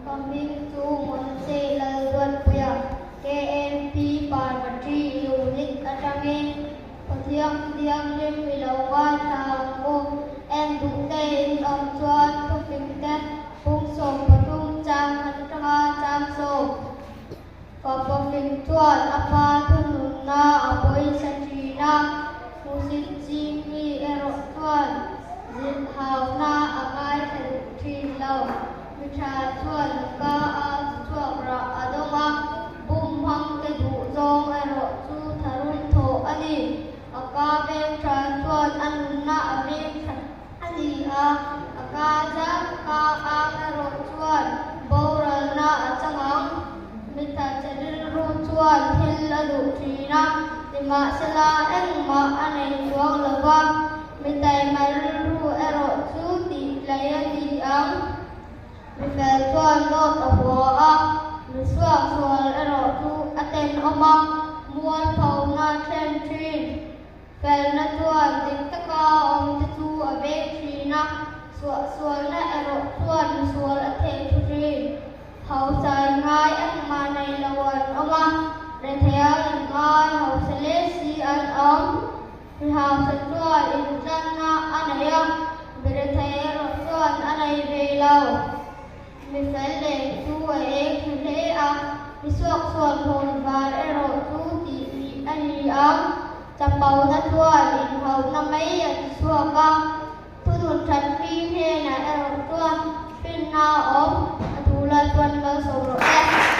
Ka hming chu Monse Lalruatpuia, KMP Parvati Unit atangin Pathian Thianghlim i lo ngaithla ang u. En duh te in awm chuan thufing te pung 13 chang khat atanga chang sawm. Fapa fing chuan a pa thununna a pawisa thin a, hmusit ching mi erawh chuan zilhhauna a ngaithla duh thin lo. Mi tha chuan ka a chhuak rah a dawng a, bum hmang te duh zawng erawh chu tharum thawh a ni. A ka veng tha chuan a nunna a veng tha a ni a, a ka zam ka ang erawh chuan boralna a chang ang. Mi thatchhe rilru chuan thil a duh thin a, nimahsela engmah a nei chuang lo va, mi taima rilru erawh chu tih tlai a ni ang. Mi fel chuan dawt a hua a, mi suaksual erawh chu a tenawm a, mualphona a thlen thin. Felna chuan dik taka awmte chu a veng thin a, suahsualna erawh chuan misual a theh thu thin. Hausa inngai engmah nei lo an awm a, retheia inngai hausa hle si an awm. Mi hausa chuan intlanna a nei a, mi rethei erawh chuan a nei ve lo. Mi fel leh chu a eng tha hle a, mi suaksual hawn var erawh chu tih mih a ni ang. Chapona chuan inhauhna mai a ti chhuak a, thunun that mi hnenah erawh chuan finna a awm, a thu la chuan malsawm rawh se.